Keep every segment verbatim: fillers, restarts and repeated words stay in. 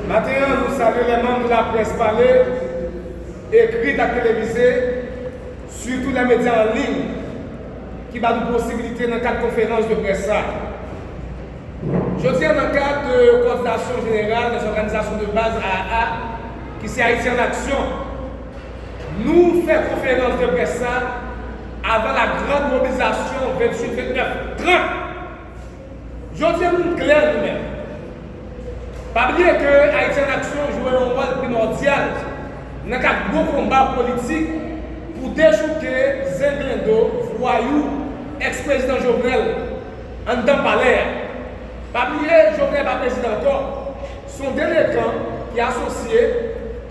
Maten an, nou salye lè manm de laprès pale, ekrit ak televize, sitou lè medya an liy ki ba nou posibilite nan kad konferans de près sa. Jodi a, nan kad de kowòdinasyon jeneral dèzòganizasyon de baz, A A A, ki se Ayiti an Aksyon, nou fè konferans de près sa avan la grande mobilisation vingt-huit, vingt-neuf, trente. Jodi a, nou klè nou menm. Pa bliye ke Ayiti an Aksyon jwe yon wòl primòdyal nan kad gwo konba politik pou dechouke zenglendo, vwayou, èks-prezidan Jovenel anndan palè a. Pa bliye, Jovenel pa prezidan ankò. Se yon delekan ki asosye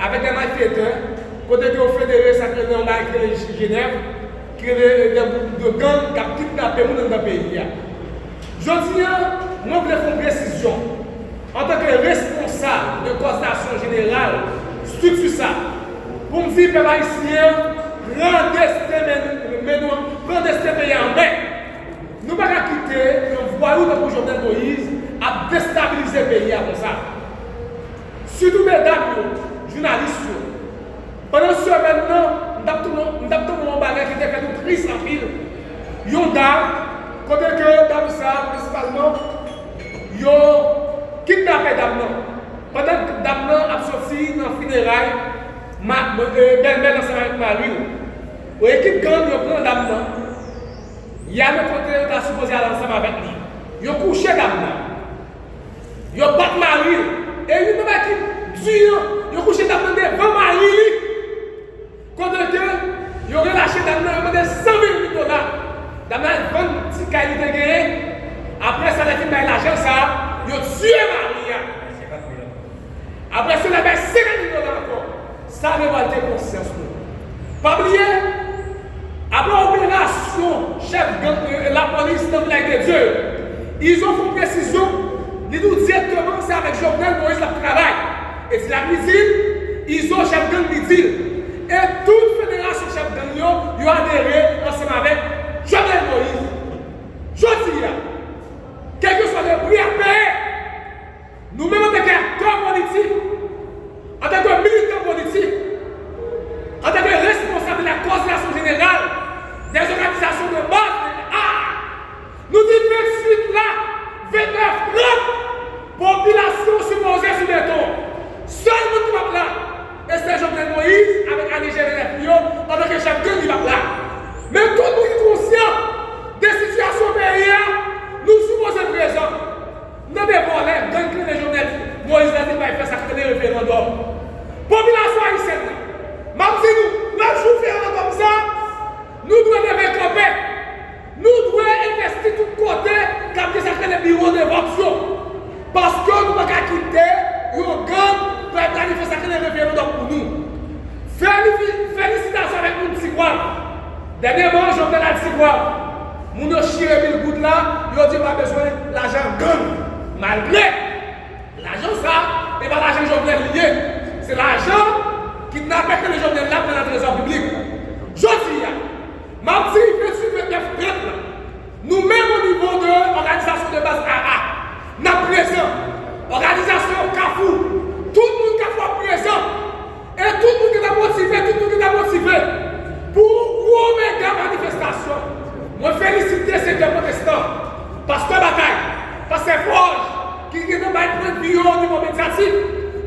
avèk de malfetè, kote ke yo federe sa ki rele yon bagay ki rele Jenèv, ki rele de gwoup de gang k ap kidnape moun anndan peyi a. Jodi a, mwen vle fè yon presizyon antanke responsab de kowòdinasyon jeneral estrikti sa, pou m di pèp ayisyen an, pran desten men, men nou an, pran desten peyi a an men. Nou pa ka kite yon vwayou tankou Jovenel Moïse ap destabilize peyi a konsa. Sitou medam yo, jounalis yo. Pandan semèn nan, m t ap tande, m t ap tande yon bagay ki te fè nou tris anpil. Yon dam, kote ke dam sa a, prensipalman, yo kidnape dam nan. Pandan dam nan ap soti nan fineray, ma, e, bèlmè l ansanm avèk mari l. Yon ekip gang yo pran dam nan, y ale kote yo ta sipoze al ansanm avèk li. Yo kouche dam nan. Yo bat mari l. E youn nan bagay ki di an, yo kouche dam nan devan mari li. Kote ke yo relache dam nan, yo mande san ven mil dola. Dam nan al vann ti kay li te genyen. Apre sa, lè fin bay lajan sa a, yo tiye mari a. Apre sa, yo bay senkant mil dola ankò. Sa revòlte konsyans nou. Pa bliye, apre operasyon chèf gang, euh, lapolis nan Vilaj de Dye yo, Izo fè yon presizyon, li di w dirèkteman se avèk Jovenel Moïse l ap travay. E se la li di l, Izo chèf gang li di l. E tout federasyon chèf gang yo, yo adere ansanm avèk Jovenel Moïse. Jodi a, kèlkeswa le pri a peye, nou menm antanke aktè politik, antanke militan politik, antanke responsab de la kowòdinasyon jeneral dèzòganizasyon de baz, A A A, nou di venntuit la, vennèf, trant, popilasyon sipoze sou beton. Sèl moun ki p ap la, e se Jovenel Moïse avèk alye G V N F li yo, antanke chèf gang li p ap la. Men tout moun ki konsyan de sitiyasyon peyi a, nou sipoze prezan. Nan de vòlè, gang ki rele Jovenel Moïse la di l pral fè sa k rele referandòm. Popilasyon ayisyèn nan, m ap di nou, lòt jou referandòm sa, nou dwe leve kanpe. Nou dwe envesti tout kote k ap gen sa k rele biwo de vòt yo. Paske nou pa ka kite yon gang pral planifye sa k rele referandòm pou nou. Felifi-, felisitasyon avèk moun Tigwav. Dènyèman, Jovenel al Tigwav. Moun yo chire mil goud la, yo di yo pa bezwen lajan gang. Malgre lajan sa a, e pa lajan Jovenel li ye. Se lajan kidnapè k rele Jovenel la pran nan trezò piblik. Jodi a, m ap di venntuit, vennèf, trant la, nou menm o nivo de òganizasyon de baz A A, n ap prezan. Òganizasyon Kafou, tout moun Kafou ap prezan. E tout moun ki ta motive, tout moun ki ta motive pou yon gwo mega manifestasyon. Mwen felisite sektè pwotestan, pastè Batay, pastè Fòj, ki gentan bay pwennvi yo o nivo medyatik.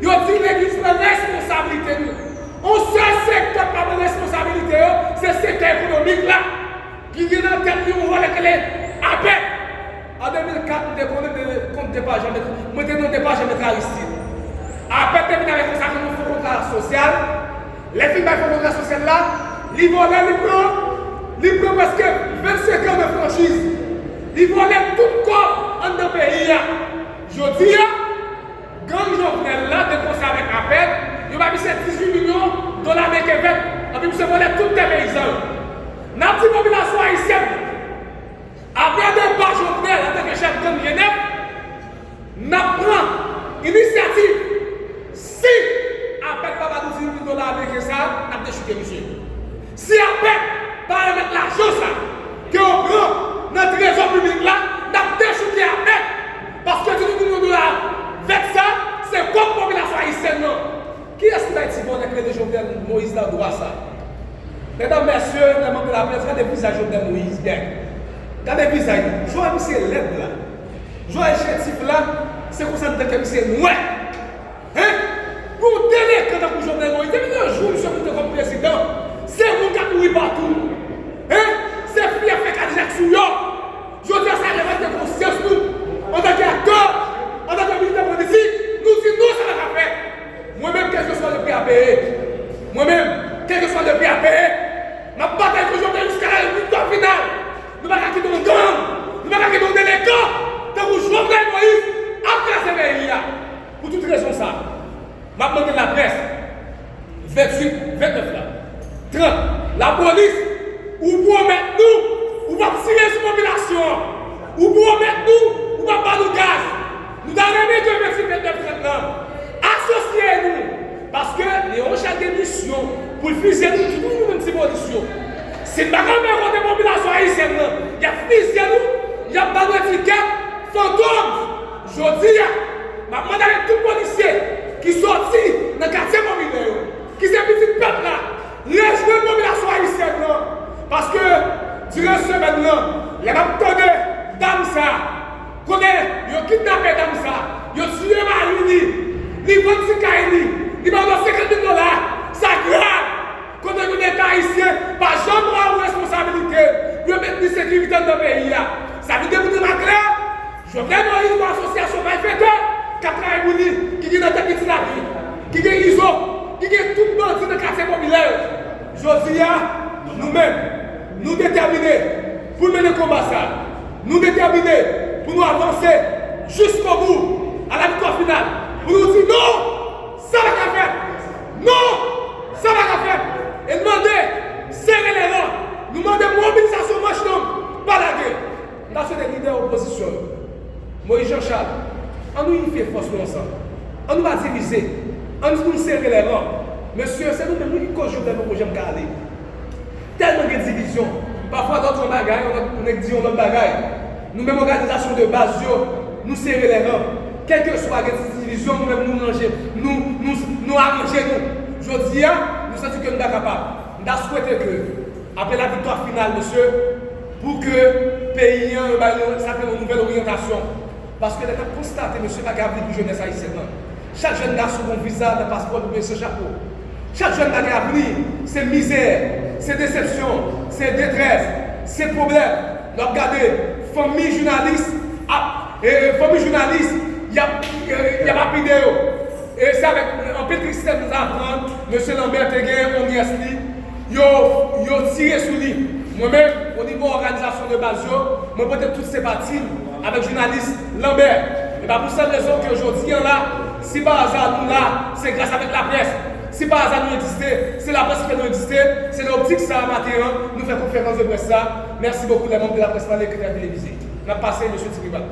Yo di legliz pran responsablite nou. On sèl sektè k pa pran responsabilite yo, se sektè ekonomik la, ki gen nan tèt li yon vòlè k rele APEC. An de mil kat, m te konnen de, kont DEPAJEN, mwen te nan DEPAJEN, mèt Aristide. APEC te vin avèk sa k rele yon fo kontra sosyal. Lè fin bay fo kontra sosyal la, li vòlè, li pran, li pran prèske vennsenk an de franchiz. Li vòlè tout kòb anndan peyi a. Jodi a, gang Jovenel la te konsa avèk APEC, yo bay misye dizuit milyon dola menke vèt, anpi misye vòlè tout tè peyizan yo. N ap di popilasyon ayisyèn, apre depa Jovenel antanke chèf gang G N F, n ap pran inisyativ. Si APEC pa ba nou dizuit mil dola ameriken sa a, n ap dechouke misye. Si APEC pa remèt lajan sa ke yo pran nan trezò piblik la, n ap dechouke APEC. Paske dizuit milyon dola Kiyès ki bay ti vòlè k rele Jovenel Moïse la dwa sa? Medam, mesye, lè m ap gade laprès, gade vizaj Jovenel Moïse, nèg. Gade vizaj li. Jan misye lèd la. Jan l chentif la, se konsa n tanke misye nwè. Hein? Pou yon delekan tankou Jovenel Moïse, depi nan jou misye moute kòm prezidan, se moun k ap mouri patou. Hein? Se fi ap fè kadejak sou yo. Jodi a, sa revòlte konsyans nou. Antanke aktè, antanke militan politik, nou di non, sa pa ka fèt. Mwen menm, kèlkeswa le pri a peye. Mwen menm, kèlkeswa le pri a peye, m ap batay pou Jovenel jiska la viktwa final. Nou pa ka kite yon gang, nou pa ka kite yon delekan tankou Jovenel Moïse ap kraze peyi a. Pou tout rezon sa, m ap mande laprès, venntuit, vennèf la, trant, lapolis, ou pwomèt nou ou p ap tire sou popilasyon an. Ou pwomèt nou ou p ap ba nou gaz. Nou ta renmen ke venntuit, vennèf, trant lan asosye nou. Paske Léon Charles gen misyon pou l fizye nou, nou menm ti polis yo. Si n pa kanpe kote popilasyon ayisyèn nan, y ap fizye nou, y ap ba nou etikèt fantom. Jodi a, m ap mande avèk tout polisye ki sòti nan katye popilè yo, ki se pitit pèp la, rejwenn popilasyon ayisyèn nan. Paske, diran semèn nan, lè m ap tande dam sa, kote yo kidnape dam sa, yo tiye mari li, li vann ti kay li, li ba yo senkant mil dola, sa grav. Kote nou Leta ayisyen pa janm pran responsabilite l pou yo mentni sekirite anndan peyi a. Sa vin demontre m aklè, Jovenel Moïse gon asosyasyon malfetè k ap travay pou li, ki gen nan tèt li Ti Lapli, ki gen Izo, ki gen tout bandi nan katye popilè yo. Jodi a, nou menm, nou detèmine pou n mennen konba sa. Nou detèmine pou nou avanse jiskobou, a la viktwa final, pou nou di non, sa pa ka fèt. Non, sa pa ka fèt. E n mande, sere le ran. Nou mande mobilizasyon manch long, pa lage. M ta swete lidè opozisyon yo, Moïse Jean Charles, ann nou inifye fòs nou ansanm. Ann nou pa divize. Ann nou sere le ran. Mesye, se nou menm wi ki koz Jovenel poko janm ka ale. Tèlman gen divizyon. Pafwa lè w di yon bagay, yon lòt nèg di yon lòt bagay. Nou menm òganizasyon de baz yo, nou sere le ran. Kèlkeswa gen ti divizyon, nou menm nou ranje, nou, nou, nou aranje nou. Jodi a, nou santi ke nou ta kapab. M ta swete ke, apre la viktwa final, mesye, pou ke peyi an, yo bay nou sa k rele yon nouvèl oryantasyon. Paske lè n ap konstate, mesye, pa gen avni pou jenès ayisyèn nan. Chak jèn gason gon viza nan paspò l pou mete sou chapo. Chak jèn pa gen avni, se mizè, se desepsyon, se detrès, se pwoblèm. Lè w ap gade, fanmi jounalis ap, e, e, fanmi jounalis, y ap, e, y ap lapide yo. E se avèk anpil tristès nou aprann, mesye Lambert te gen yon nyès li, yo, yo tire sou li. Mwen menm, o nivo òganizasyon de baz yo, mwen pote tout senpati m avèk jounalis Lambert. E pa pou sèl rezon ke jodi an la, si pa aza nou la, se gras avèk laprès. Si pa aza nou egziste, se laprès ki fè nou egziste, se nan optik sa a maten an, nou fè konferans de près sa. Merci beaucoup, les membres de la presse, les critères télévisés. N ap pase, mesye Ti Rival.